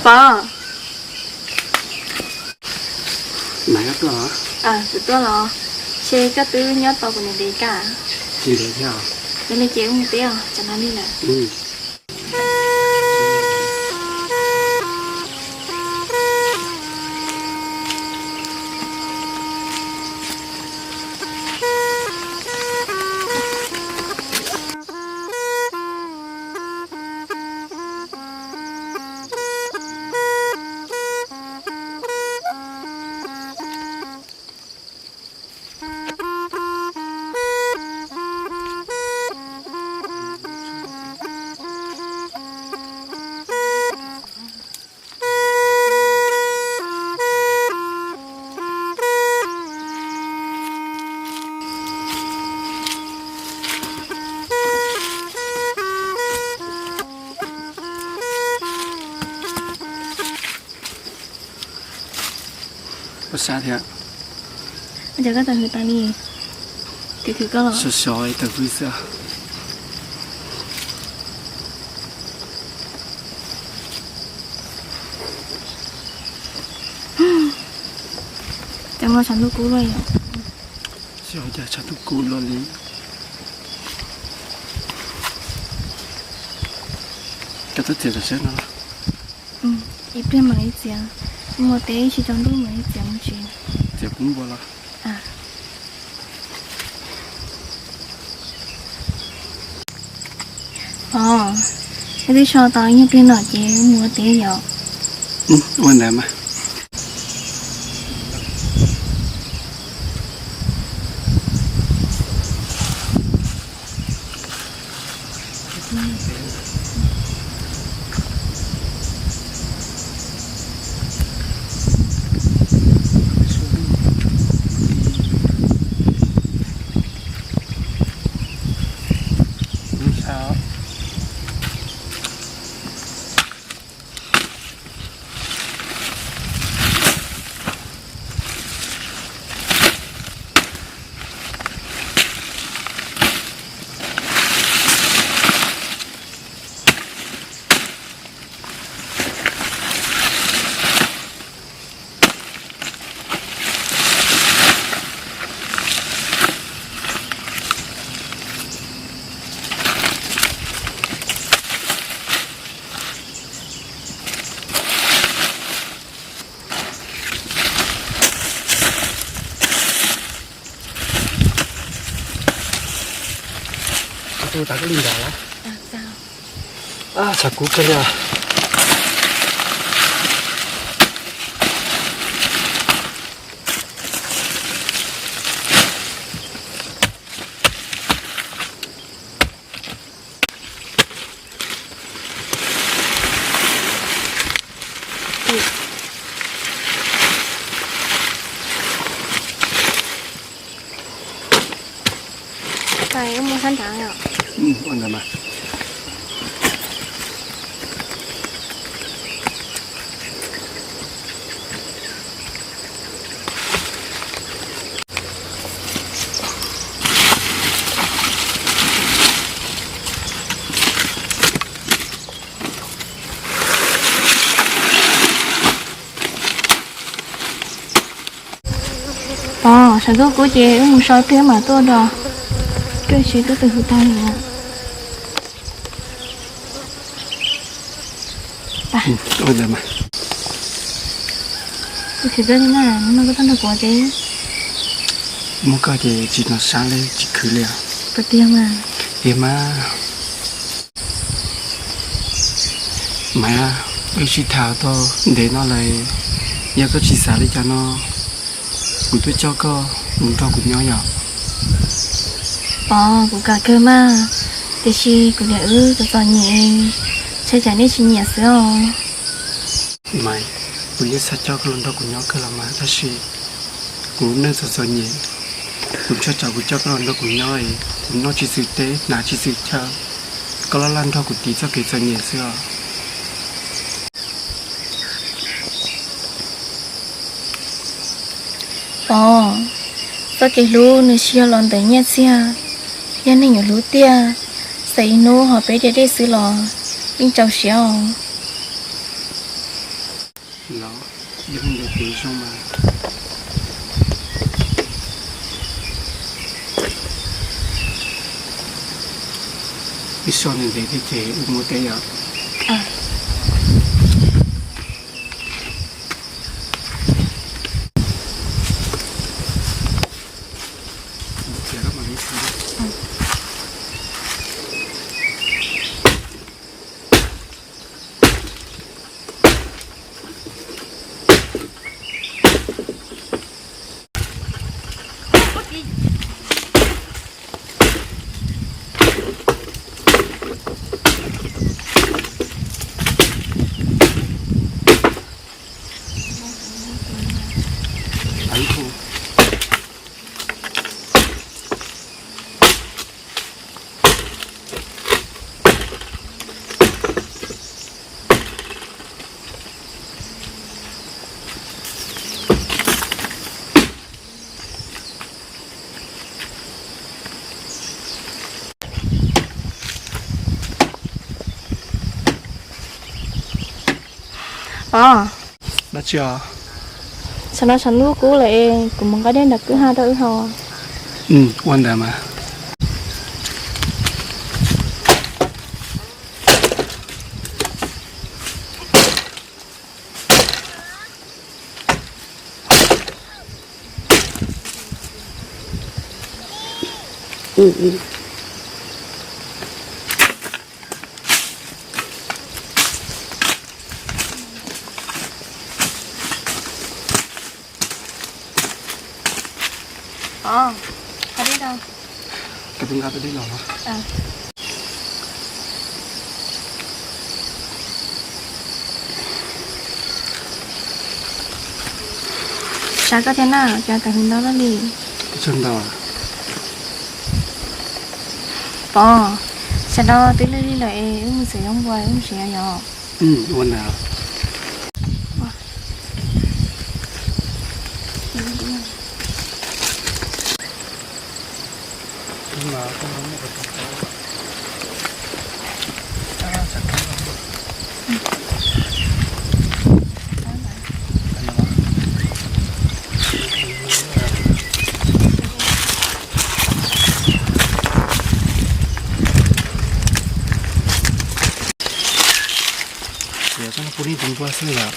Pog, kuv tuaj los. Ces koj twb nyob tau kuv niam ntev kawg. Ntev thiab. Yog li ces wb mus teb os, tsam no lig lawm. Ua siab thiab. Ua cas koj tawm hws tas li? Tiv khwv koj los? Sov sov tawm hws xwb. Cas muaj tshav ntuj kub luaj yom? Xyov cas tshav ntuj kub luaj li. Koj twb txiav tam sim no los? Ib pliag mam li txiav, mus teb ib sim tsaus ntuj mam li txiav mus tsev. Txiav pub npua los? Os, wb twb so tau ib nyuag pliag no ces wb mus ua teb yom. Ua ntawd mas. Tus tas koj li nrad lawm. Tshav kub kawg li. Mus sab nrad os. Ua ntawd mas. Os, tshav ntuj kub ces wb mus so ib pliag mam tuaj dua. Koj tsis tub twg hu tag li. Ua ntawd mas. Kuv tsis txawj li na, hnub no koj tuaj nrog kuv ua teb. Muaj koj ces tsis hnov sab li, tsis khwv li os. Tiag mas. Maiv, wb sib tham tau ntev no lawm, yog koj tsis xav li cas no, kuv tuaj coj koj mus nrog kuv nyob yom. Pov, kuv kam kawg mas, tiam sis kuv niam wb txom txom nyem, ntshai tsam nej tsis nyiam xwb os. Maiv, kuv yeej xav coj koj los nrog kuv nyob kawg los mas, tab sis kuv lub neej txom txom nyem, kuv ntshai tsam kuv coj koj los nrog kuv nyob es kuv noj tsis txwm teb, hnav tsis txwm chaw, koj laj laj nrog kuv tiv txoj kev txom nyem xwb os. Pov, txoj kev hlub nws tsis yog los ntawm nyiaj txiag, yog neeg yuav hlub tiag, xav ib hnub hos peb deb deb xwb los yeej txaus siab os. Los, yog li ntawd ces zoo mas. Wb so ntev ntev thiab ces wb mus teb yom. Pov, dab tsi os? Tsam no tshav ntuj kub lawm es kuv mus nqa dej nram kwj ha rau wb haus. Ua ntawd mas. Ov, nqa dej rau. Koj twb nqa tau dej los los. Sav koj thiab na, cas kam hwv ntau luaj li. Tsis tshua ntau. Pov, sawv daws twb lig lig lawm es wb mus txiav zaub npua wb mus tsev yom. Ua ntawd. Yog tsob no pub li tus npua xwb yom.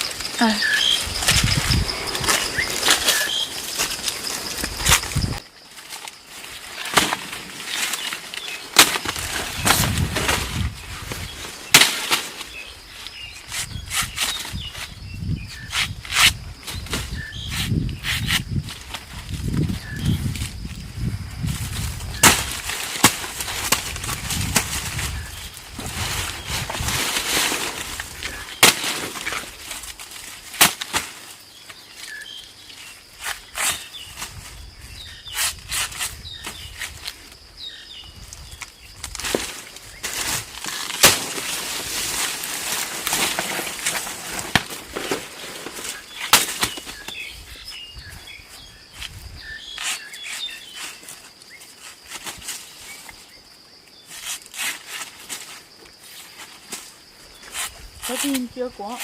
Koj tsis ntsia kuv,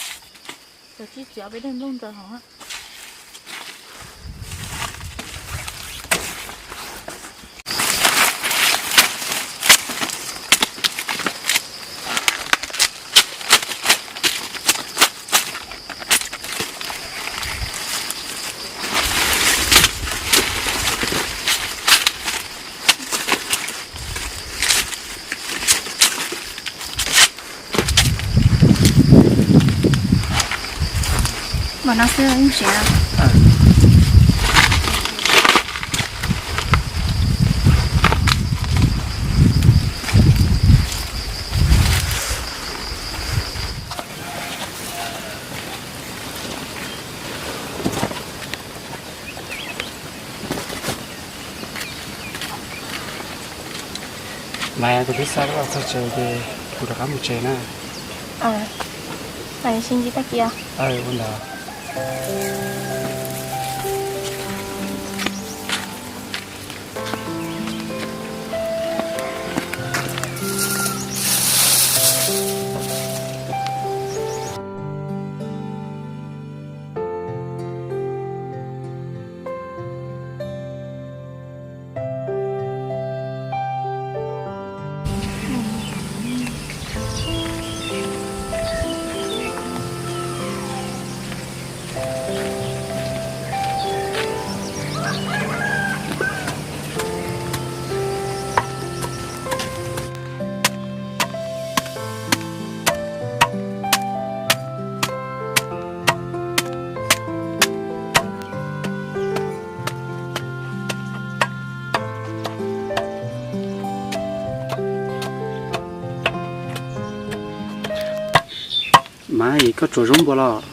koj tsis txiav peb daim nplooj ntsaws hauv. Npaum no xwb ib mus tsev. Maiv, kuv twb xa koj los txog tsev ces kuv rov qab mus tsev na. Aw, sib ntsib tag kis. Aw, ua ntawd. Maiv, koj tsuav zaub npua los?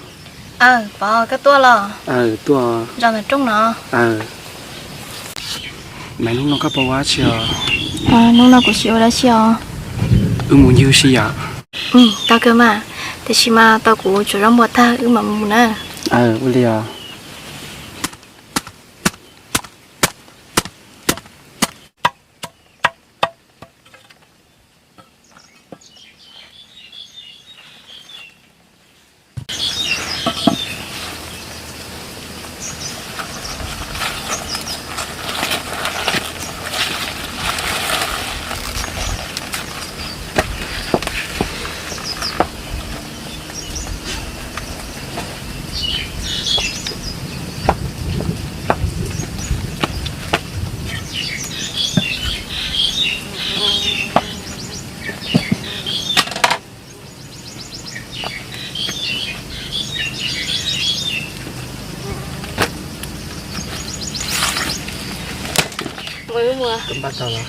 Aw, Pov, koj tuaj los? Aw, tuaj. Zos ntawm rooj no. Aw. Maiv, hnub no koj puas ua dab tsi os? Hnub no kuv tsis ua dab tsi os. Wb mus ncig ua si yom? Tau kawg mas, tiam sis mas tos kuv tsuav zaub npua tag wb mam mus na. Aw, ua li os. Mus, mus. Koj npaj tau los?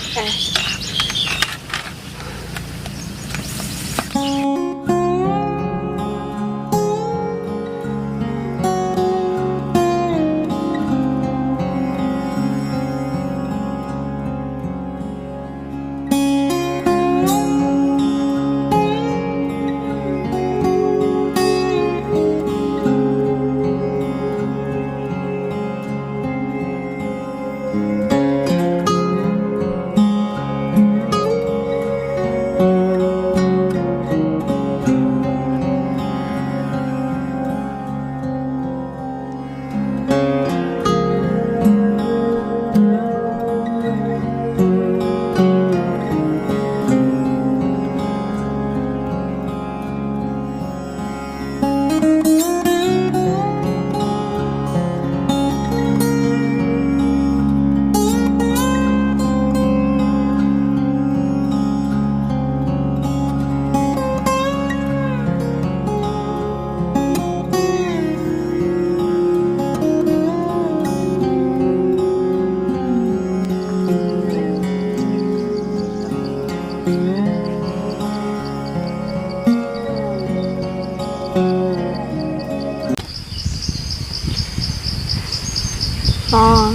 Pov,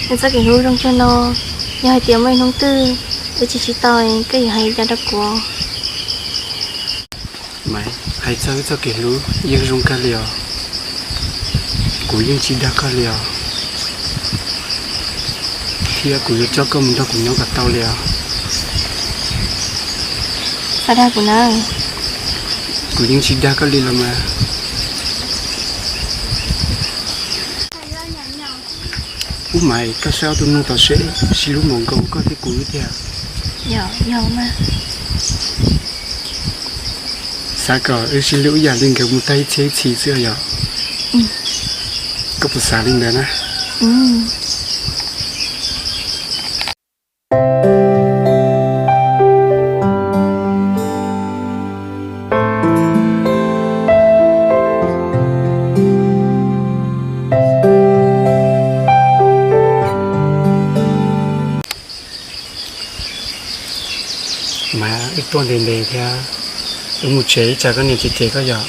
nws txoj kev hlub zoo kawg no, yog hais tias muaj ib hnub twg wb tsis tsis tau, koj yuav hais li cas rau kuv? Maiv, hais txog wb txoj kev hlub yeej zoo kawg li os. Kuv yeej tsis dag koj li os. Thiab kuv yuav coj koj mus nrog kuv nyob kom tau li os. Txhob dag kuv na. Kuv yeej tsis dag koj li los mas. Ub, Maiv, koj saib ob tug noog tod seb, sib hlub npaum nkaus koj thiab kuv tiag. Yog, yog mas. Xav kom wb sib hlub ib yam li nkawd mus tag ib txhiab ib txhis xwb yom. Koj puas xav li ntawd na? Mas wb tuaj ntev ntev thiab, wb mus tsev ib tsam koj niam cem cem koj yom.